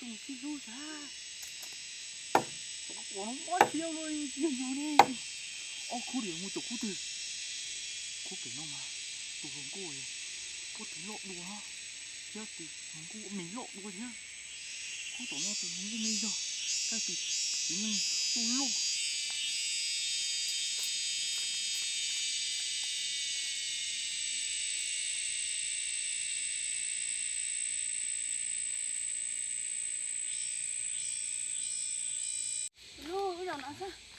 Tus txiv hlub sas, tus quav no mob siab luaj yog yus ne. Ob khub diam mus caum khub twg? Khub pem no mas tus hluas nkauj, khub tus loj dua thiab, tus hluas nkauj me loj dua thiab. Khub tom no tus hluas nkauj me yog, tab sis tus txiv neej loj loj.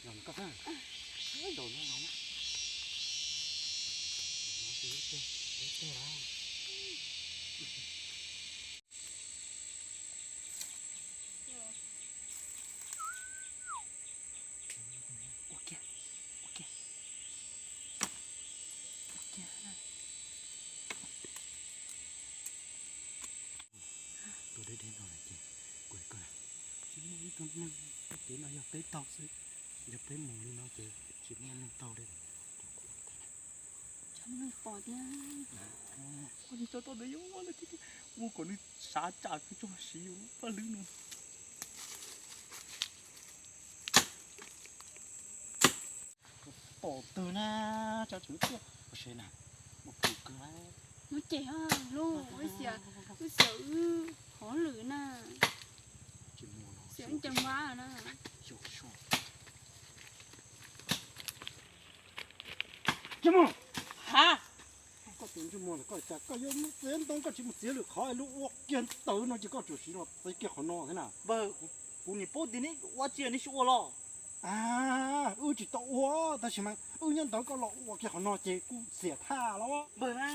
Los koj xwb. Zaum no no. Ua kiag, ua kiag, ua kiag. Tus deb deb no ces kuv koj, tsis muaj ib tug neeg, kev no yog peb taug xwb, yog peb mus li no ces tsis muaj neeg taug li. Tsis muaj neeg pom thiab. Ua tsis tau tau ntawd, ua kom nws xav tsam kws tso siv yus paj hlwb no. Pom twg na, tsa tswv tiaj, ua se na, ua pus kawg. Muab cem lub, wb xiam, wb xiam wb hov lwm na. Xiam wb ceev mab na. Ntsej muag, ha, koj tus ntsej muag no koj cas koj yuav mus txiav ntoo, koj tsis mus txiav lwm qhov, lub ua kiag ntawd no ces koj tsuas siv los txiav kiag qhov no thiab na. Kuv nim paub tias neb ua tsi neb tsis ua los. A, wb tsis tau ua, tab sis mas wb nyob ntawd koj los ua kiag qhov no ces kuj xiam thaj los. Npawg na,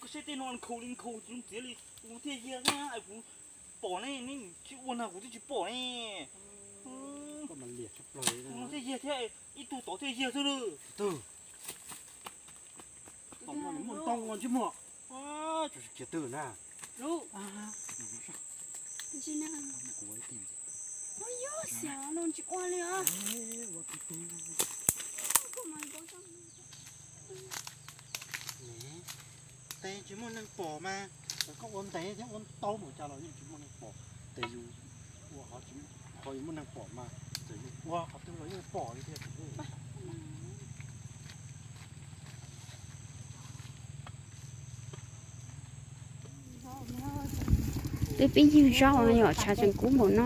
koj saib tej no nkhaus li nkhaus tsis zoo txiav li, kuv thiaj yag na, kuv pom ne, neb tsis ua na kuv twb tsis pom ne. Koj mas liam tshaj plaws li. Kuv no thiaj yag thiab, ib tug tod thiaj yag xwb lawm. Tus tod no muaj ntoo ntsej muag. Tsuas khiav twg na. Lub, ntsis na. Kuv ua ib teg. Ua yog xiam los tsis ua li os. Tes tsis muaj neeg pom mas, koj ua ntev thiab ua ntau npaum cas los yeej tsis muaj neeg pom. Tes yus ua qhov, qhov yus muaj neeg pom mas, txawm yus ua qhov twg los yeej pom li thiab. Twb pib ywg zaub yom, tshav tseem kub npaum no.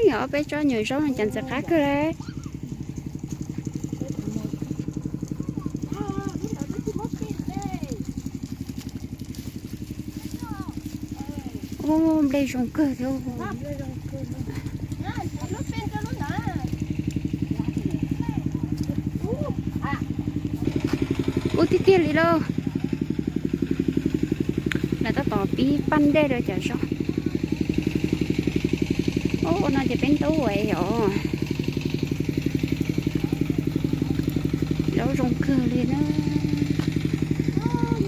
Yog ob peb tsob nyuam zaub no cas ntxim qab kawg li. Ub, nplej zoo kawg thiab. Ub, tiag tiag li lauj. Lawv tab tom pib paj nplej rau cov zaub. Ub, ua no ces peb ntub ua yom. Zaub zoo kawg li na.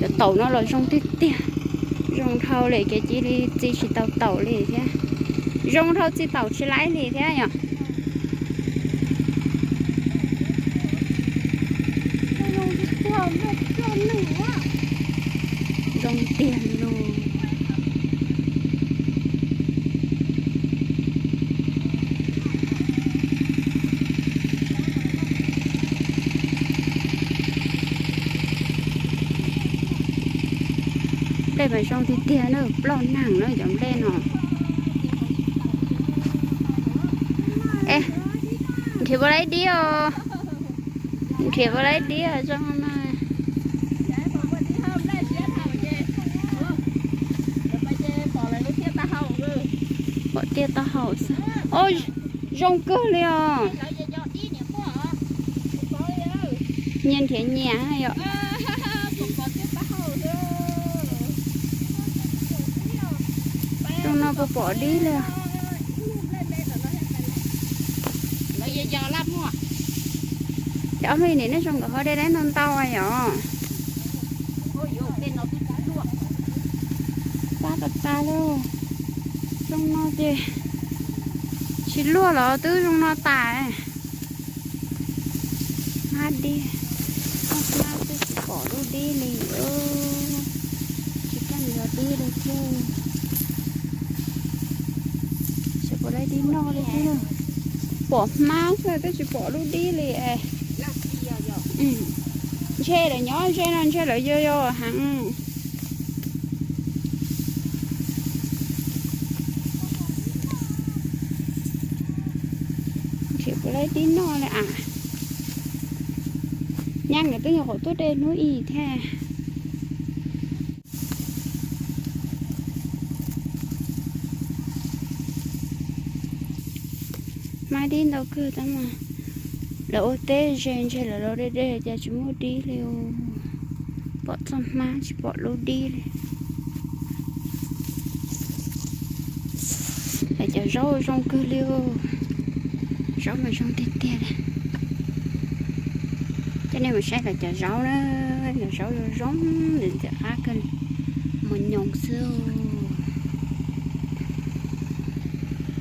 Cov taum no los zoo tiag tiag. Zoo dhau li ces cia li txi tsis tau taum li thiab. Zoo dhau txi taum tsis laib li thiab yom. Zoo tiag li lauj. Nplej mas zoo tiag tiag na, ploj nag na cov nplej no. Es, nrhiav puas laib dib os? Nrhiav puas laib dib os zoo na. Pom tiaj taub hau xwb. Os, zoo kawg li os. Nyias nrhiav nyias yom. Zoo no puas pom dib li. Ces ob hnub nim nej zoo nkawd ho de dab ntau ntau yom. Pab tas tas lauj. Zoo no ces tsis luaj los twb zoo no tas. Hab dib, hab twb tsis pom lub dib li. Tsis Yog dib li thiab, tsis pom dib noj li thiab. Pom hmab xwb twb tsis pom lub dib li. Ntshe lawv nyob ze no ntshe lawv yog yog heev. Tsis pom dib noj li as. Nyab nkawd twb nyuam qhuav tuaj de hnub ib thiab. Hmab dib ntau kawg tab mas lawv ua teb ze ntshe lawv los de de cas tsis muaj dib li. Pom txoj hmab tsis pom lub dib li. Lawv cov zaub zoo kawg li. Zaub mas zoo tiag tiag li. Coj nej mus saib lawv cov zaub na, cov zaub zoo zoo ntxim qab kawg, mos nyoos xwb.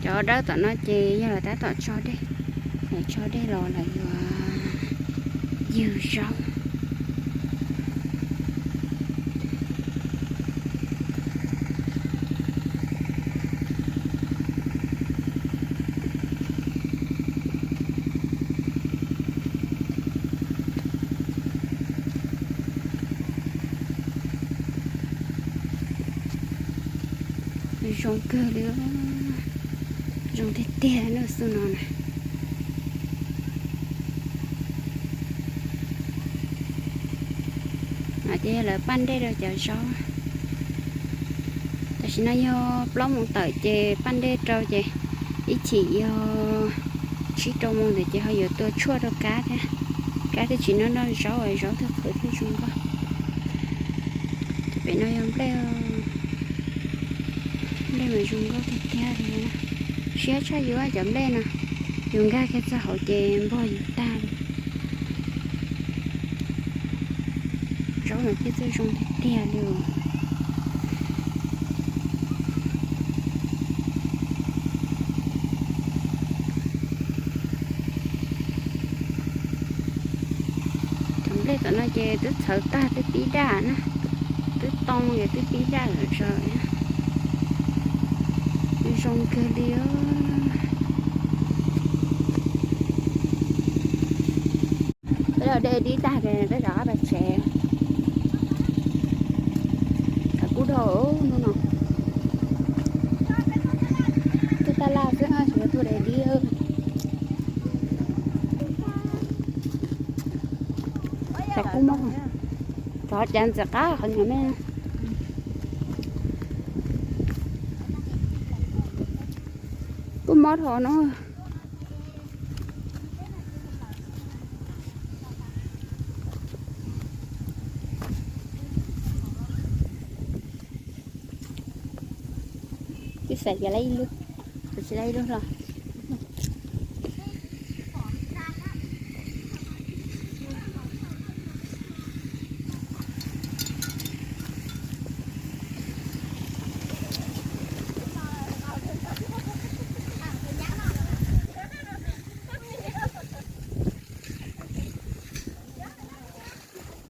Cov dawb tom no ces yog lawv tab tom tso dej, lawv tso dej los lawv yuav ywg zaub. Zoo kawg li, zoo tiag tiag na xub no na. No ces yog lawv paj dej rau cov zaub. Tam sim no yog plaub moos tawm ces paj dej rau ces ib chim yog tsib rau moos ntawd ces ho yuav tua tshuaj rau kab thiab. Kab thiaj tsis noj noj zaub, zaub thiaj qhwv thiaj zoo nkauj. Ces pem no yog nplej, nplej mas zoo nkauj tiag tiag li. Siab tshaj yus cov nplej no, yus nkag kiag txog hauv ces npog yus tag li. Zaub mas thiaj txawj zoo tiag tiag li. Cov nplej tom no ces twb txhawv tag twb pib daj na, twb too ces twb pib daj lawm tso. Zoo kawg li. Peb los de dib tag ces peb rov qab pais tsev. Kub dhau hnub no. Tuaj taj laj xwb tsis tuaj de dib. Cas kub mob, cov cas ntxim qab qhov niam me. Kub mob dhau no. Twb xav tias lab ib lub, kuv tsis lab ib lub hlo.